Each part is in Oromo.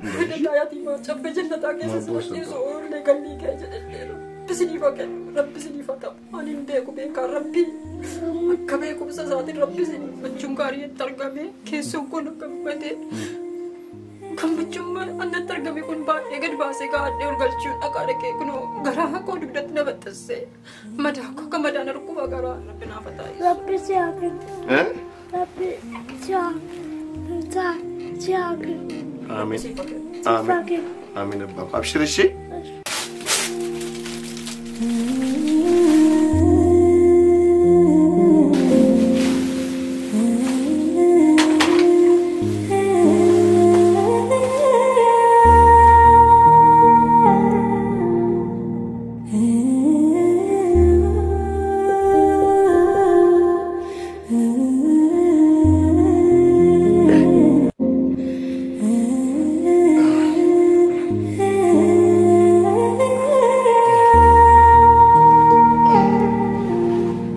Dallaa yatiimaa caffee jannataa keessa si facciisu oollee gallii kee jedhee Rabbi isiniif haa kennu. Rabbi isiniif haa ta'u. Ani hin beeku beekaa Rabbi akka beekumsa isaatiin Rabbi isiniif gammachuun gaarii itti argame keessoon kun gammadee gammachuun annatti argame kun baay'ee gad baasee gaadhee ol galchuun dhaqaa dhaqee kunoo garaa koo dugdatti na baxxassee madaa koo akka madaan arguma garaa Rabbi naaf haa taasisu. Rabbi si haa kennu. Rabbi si haa si haa kennu. Amiin. Siif haa kennu. Siif haa kennu. Amiin abbaa. Abshir ishee.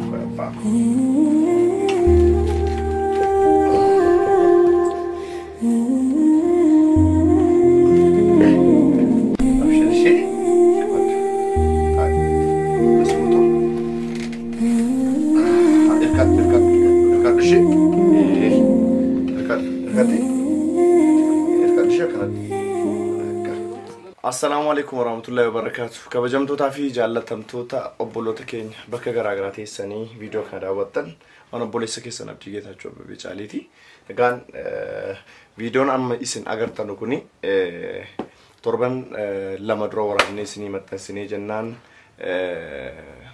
Abbaa. Abshir ishee. Hirkadhu hirkadhu hirkadhu ishee. Hirkadhu hirkadhu hirkadhu ishee akkanatti. Assalaamu alaikum warahmatullahi wabarakatuh. Kabajamtootaa fi jaallatamtoota obboloota keenya bakka garaa garaa teessanii viidiyoo kana daawwattan waan obboleessa keessan Abdii Geetaachoo Abbabee Caaliiti. Egaan viidiyoon amma isin agartanu kuni torban 2 dura waraabnee isinii maxxansinee jennaan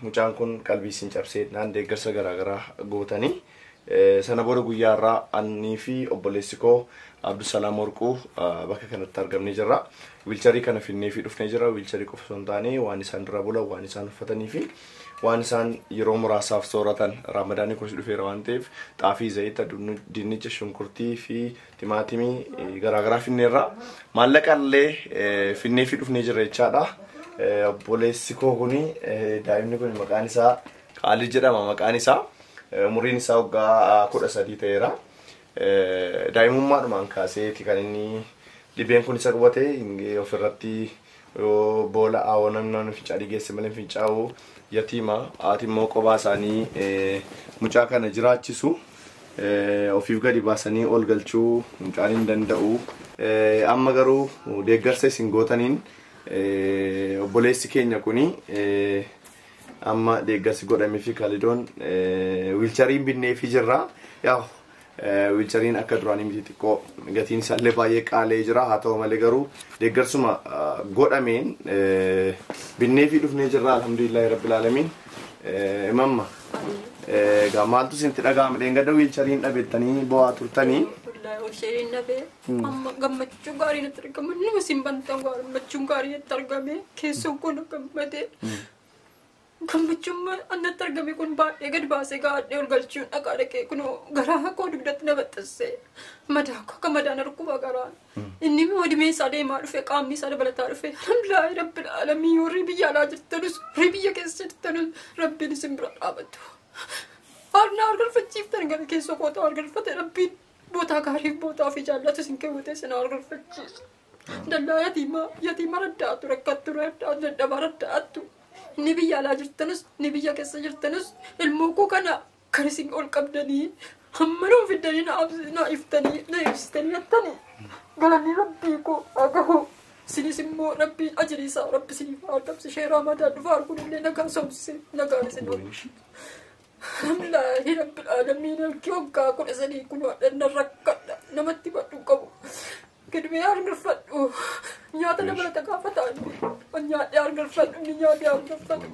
mucaan kun qalbii isin cabsee naan deeggarsa garaa garaa gootanii sana booda guyyaa irraa annii fi obboleessi koo Abdusalaam Warquu bakka kanatti argamnee jirra. Wiilcharii kana finnee fi dhufnee jirra. Wiilcharii qofa osoo hin taane waan isaan dura bulan, waan isaan uffatanii fi waan isaan yeroo muraasaaf sooratan raamadaanii kunis dhufeera waan ta'eef xaafii, zayita, dinnicha, shunkurtii fi timaatimii garaa garaa finneerra. Maallaqa illee finnee fi dhufnee jirra jechaadha. Obboleessi koo kuni daa'imni kun maqaan isaa Qaalii jedhama maqaan isaa. Umuriin isaa waggaa 13 ta'eera. Daa'imummaadhumaan kaaseeti kan inni dhibeen kun isa qabate ofirratti yoo boola aawwa namni fincaanii geesse malee fincaa'u yatiima haati immoo qophaa isaanii mucaa kana jiraachisu ofiif gadi baasanii ol galchuu mucaan hin danda'u. Amma garuu deeggarsa isin gootaniin obboleessi keenya kuni amma deeggarsi godhamee fi Kaalidoon wiilchariin binneefii jirra. Yaa wiilchariin akka duraanii miti xiqqoo gatiin isaallee baay'ee qaala'ee jira. Haa ta'u malee garuu deeggarsuma godhameen binneefii dhufnee jirra. Alhamdulillahi rabbil aalamiin. Mamma egaa maaltu isinitti dhaga'ama? Dheengadda wiilchariin dhabettanii bo'aa turtanii. Wallahi wiilchariin dhabee amma gammachuu gaarii natti argama. Nama isin bantan gammachuun gaarii natti argame keessoon kun gammadee. Gammachuun annatti argame kun baay'ee gad baasee gaadhee ol galchuun dhaqaa dhaqee kunoo garaa koo dugdatti na baxxassee madaa koo akka madaan arguma garaan. Inni immoo dimee isaa deemaa dhufe qaamni isaa dabalataa dhufe alhamdulillahi rabbil aalamiin warri biyya alaa jirtanus warri biyya keessa jirtanus Rabbiin isin bira dhaabatu. Harna argalfachiiftan gara keessoo kootaa argalfate Rabbiin bootaa gaariif bootaa ofii jaallatu isin keewwatee isin argalfachiisa. Dallaa yatiimaa yatiima raddaatu rakkattu raddaatu dadhabaa raddaattu. Ni biyya alaa jirtanus ni biyya keessa jirtanus ilmoo koo kana kan isin ol qabdanii hamma nuuf fiddanii na iftanii na ibsitanii jettanii galanni Rabbii koo haa gahu. Isinis immoo Rabbiin ajirii isaa Rabbi isiniif haa argamsiisu. Ishee Raamadaan dhufaa arguun illee nagaa soomsisee nagaan isin oolchu. Alhamdulillahi rabbil aalamiin halkii waggaa 13 kun haadha rakkadha namatti badhu qabu. Gidmee argafadhu nyaata dabalata gaafa ta'an nyaadhee argafadhu inni nyaatee argafadhu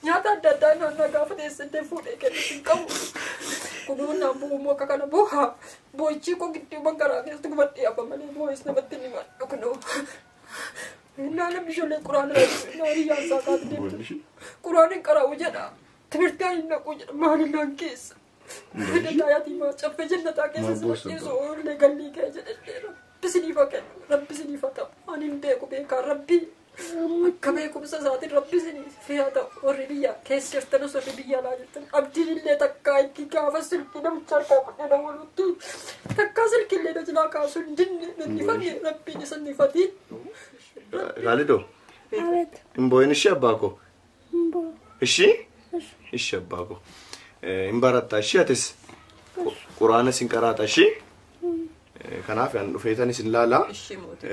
nyaata adda addaa naannaa gaafa teessee fuudhee kennu hin qabu. Kunuun naan bu'u akka kana bu'aa boo'ichi koo gidduu bangaraa keessatti gubadhee hafa malee boo'is namatti hin himadhu kunoo. Innaa namni ijoollee quraana innaa hiriyyaan isaa kaatu deemtu quraan hin qara'u jedha timirtii hin naqu jedha maalillaan keessa. Dallaa yatiimaa caffee jannataa keessa si facciisu oollee gallii kee jedhee Rabbi isiniif haa kennu Rabbi isiniif haa ta'u. Ani hin beeku beekaa Rabbi Akka beekumsa isaatiin Rabbi isiniif haa ta'u. Warri biyya keessa jirtanis warri biyya alaa jirtan abdiin illee takkaa itti gaafa silkii namicha harkaa fudhee dabalutti takkaa silkii illee na jalaa kaasuu hin dinne nan ifanne Rabbiin isa hin ifatiin. Kaalidoo. Abeet. Hin boo'in ishee abbaa koo. Hin boo'u. Ishii? Ishee abbaa koo. Hin barattaa ishee atis? Quraana sin qaraata ishii? Kanaaf an dhufeetan isin laalaa. Ishee mootii.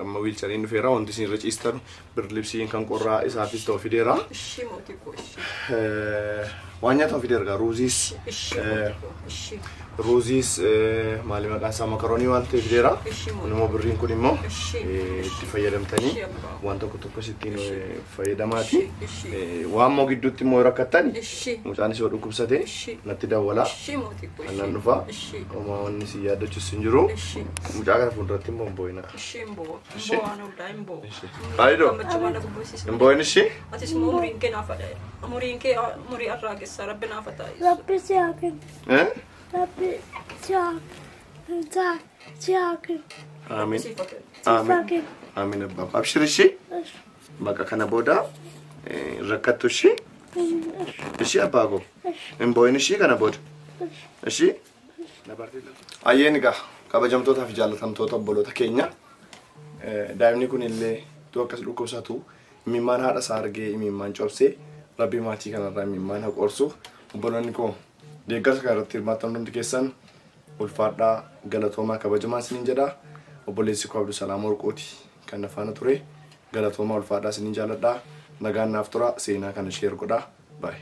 Amma wiilchariin dhufeera wanti isin irra ciistan birlibsiin kan qorraa isaafis ta'u fideera. Ishee mootii koo ishee. Waan nyaatamu fideera gaa ruuziis. Ishee mootii koo ishee. Ruuziis maali maqaan isaa makaroonii waan ta'e fideera. Ishee Kun immoo birriin kun immoo Ishee. itti fayyadamtanii Ishee abbaa. waan tokko tokko ittiin fayyadamaati. Ishee. Waan immoo gidduutti immoo rakkattani Ishee. mucaan isoo dhukkubsate Ishee. natti dawwalaa. Ishee mootii koo ishee. Annan dhufa. Ishee. Homaa wanni si yaaddachiisu hin jiru. Ishee. Mucaa kana fuulduratti immoo hin boo'inaa. Ishee hin boo'u. Hin Ishee. boo'u ana hundaa hin boo'u. Ishee. Kaalidoo. Gammachuu waan na gubbisiisu. Hin boo'in ishee? Atis immoo umriin kee naaf haa umriin kee umurii har'aa keessaa Rabbi naaf haa taasisu. Rabbi si haa kennu. Eh? Rabbi si haa si haa kennu. Amiin. Siif haa kennu. Siif haa Amiin. kennu. Amiin abbaa. Abshir ishee? Bakka kana booda rakkattu ishee? Ishee abbaa koo. Hin boo'in ishee kana booda. Ishee? Ayyeen egaa kabajamtootaa fi jaallatamtoota obboloota keenya. Daa'imni kun illee utuu akkas dhukkubsatu imimmaan haadha isaa argee imimmaan cobsee Rabbi maatii kanarraa imimmaan haa qorsu. Obboloonni koo deeggarsa kana irratti hirmaattan hundi keessan ulfaadhaa galatoomaa kabajamaa isiniin jedha. Obboleessi koo Abdusalaam Warqooti kan na faana ture. Galatoomaa ulfaadhaa isiniin jaalladha. Nagaan naaf tura seenaa kana share godhaa. Baay'ee.